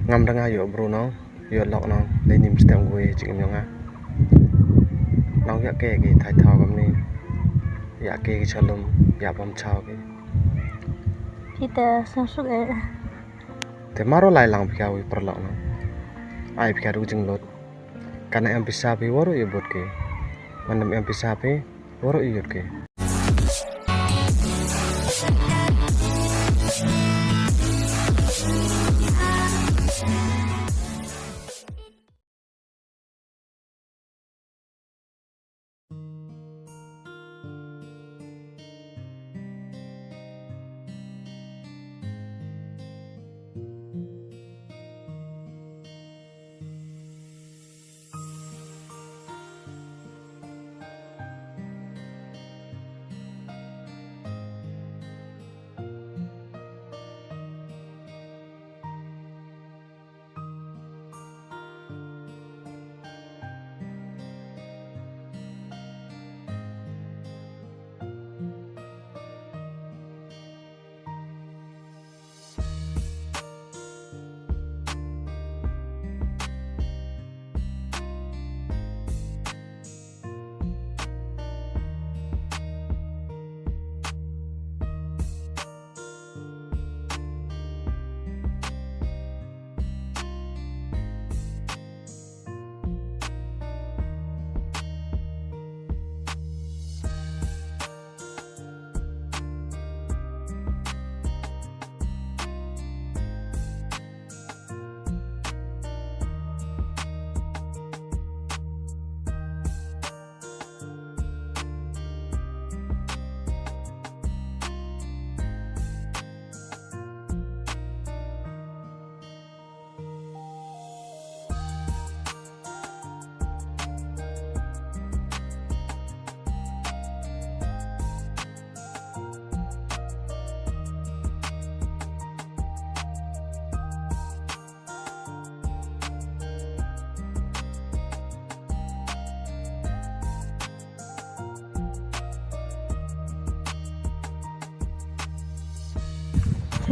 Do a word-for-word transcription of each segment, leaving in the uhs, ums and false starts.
Ngam dang ïoh bru nong, ïoh lok nong, dei nim step ngui jingim yong nga. Nong ïa ke ki thai thaw kamni. Ïa ke ki chalum, ïa bam chaw ki. Ita sang suk eh. Te maro lai lang phi ka wi paralok nong. Ai phi ka du jinglut. Kana em pisa phi waru ïa but ki. Mandam em pisa phi waru ïa yut ki.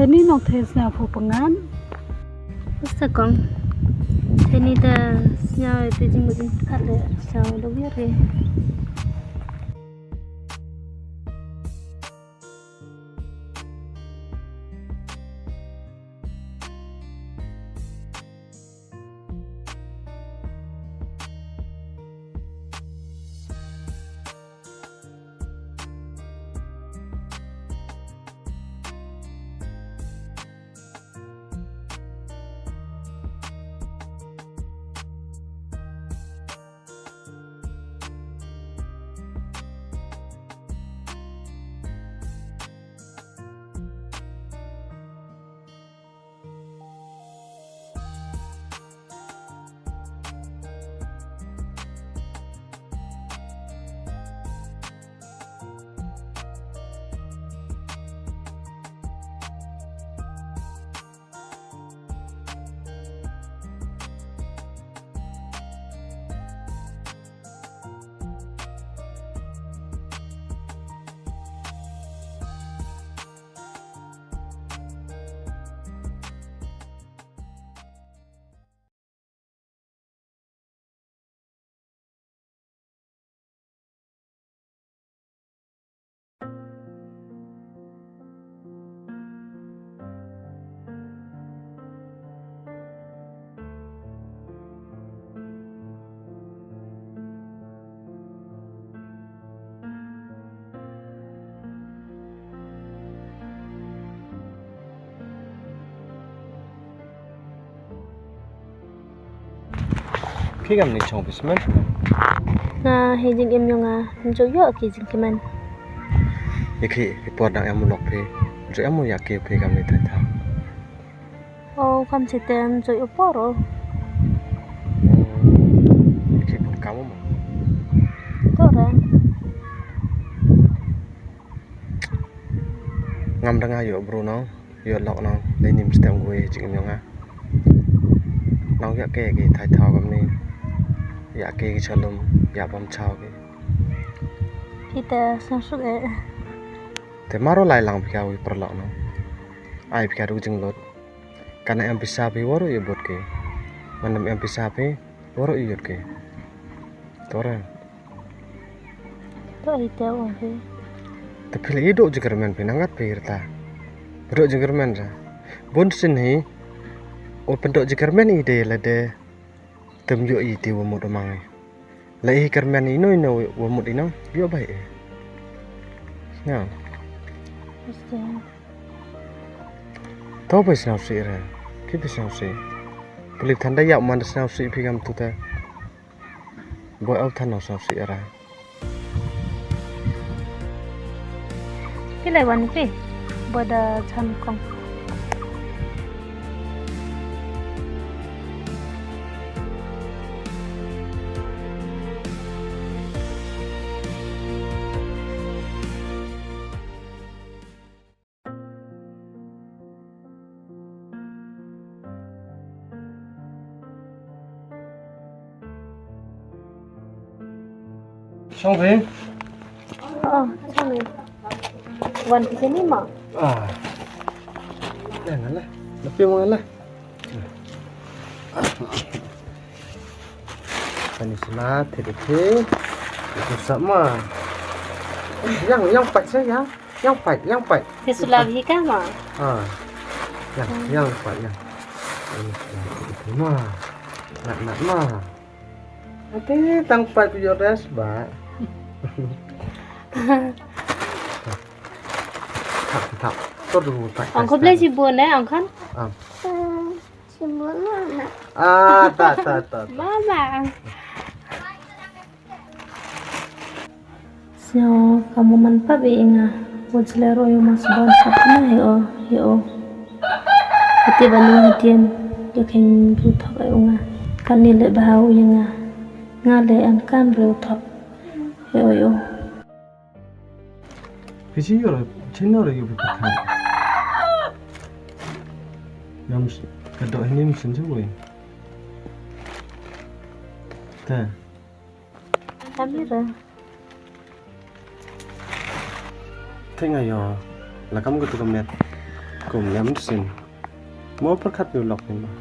Teni nong thes na phu pengan. Basta kong. Teni da sñiaw te jingmut jingpyrkhat le sñiaw da wiar re. Phi kam ni chong basement. Nga he jingim yong nga, mjo yo ki jingkiman. Ye ki, ki por dang em lok phi, mjo em ya ki phi kam ni thai thai. O, kam si tem mjo yo por o. Ye ki pun kam mo. To ran. Ngam dang ïoh bru nong, ïoh lok nong, dei nim stem gui jingim yong nga. Nong ïa ke ki thai thaw kamni, ïa ke ki chalum, ïa bam chaw ki. Kita sang suk eh. Te maro lai lang phi ka wi paralok nong. Ai phi ka du jinglut. Kan em pisa phi waroh ïa bud ki. Kan em pisa phi waroh ïa yut ki. Tore. To ite ong phi. Te phi la ïa doh jingkyrmen phi nang kat phi rta. Doh jingkyrmen ra. Bun sien hi. O pyndoh jingkyrmen i de la de. Tem ïoh i te wa mut amang i. La i kyrmen ino ino wa mut ino ïoh bai e. Sñiaw. To bai sñiawsih re. Ki bai sñiawsih. Pylip than da ïap man da sñiawsih phi kam tu te. Boi au than nong sñiawsih ra. Ki lai wan phi. Boi da chan kong. Shong phi? Oh, shong phi. Wan phi sini ma? Ah. Dah ngalah. Lepas mengalah. Tani sila, tete. Itu sama. Yang, yang pat saya, yang. Yang pat, yang pat. Te sula bhi ka ma? Ah. Yang, yang pat, yang. Ini sula, tete ma. Nak, nak ma. Nanti tang pat your rest ba. Thap, thap. Tur dulu pat. Ang ko ble si bun eh, ang kan? Ah. Si bun ma. Ah, ta, ta, ta. Mama. Sñiaw, ka mo man pap i nga. Wat jle ro yo mas bon pap na he o, he o. Ati ba ni hatien, ya khen ru thok e u nga. Kan ni le ba ha u ya nga. Nga le an kan ru thok. He o, he o. Phi chi yor, chi nor yor phi pyrkhat. Yam s-, ka doh hini mshin chi wei. Te. Kamira. Te nga yo, la kam ka tu ka met. Kum yam sin. Mo pyrkhat yu lok ni ma.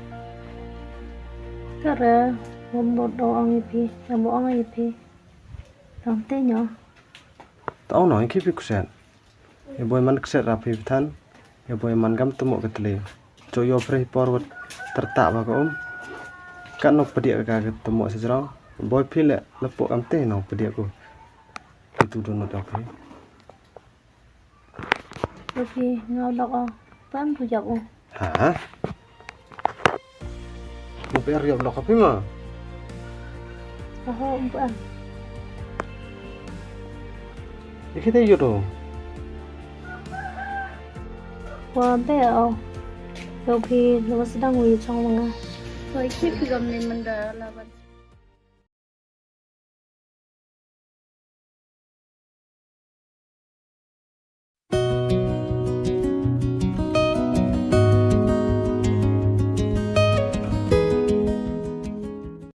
Kara, mo mo do ang ipi, mo ang ipi. Tang te nyo. Tang no, ki pi kuset. Ïa boi man kset ra phi than. Ïa boi man kam tumo ka tli. Cho ïoh phi por wat tertak ba ka um. Ka nok pediak ka ka tumo sejrong. Boi phi le lepo kam te nok pediak ku. Itu donut ok phi. Oke, ngau lok o. Pam tu jak o. Ha? Mo phi ar ïap lok ka phi ma? Oho, um pam. Ikhi te yu do. Wa be o. Yo phi lo sedang wi chong nga. Ko ikhi phi gam ni menda laban.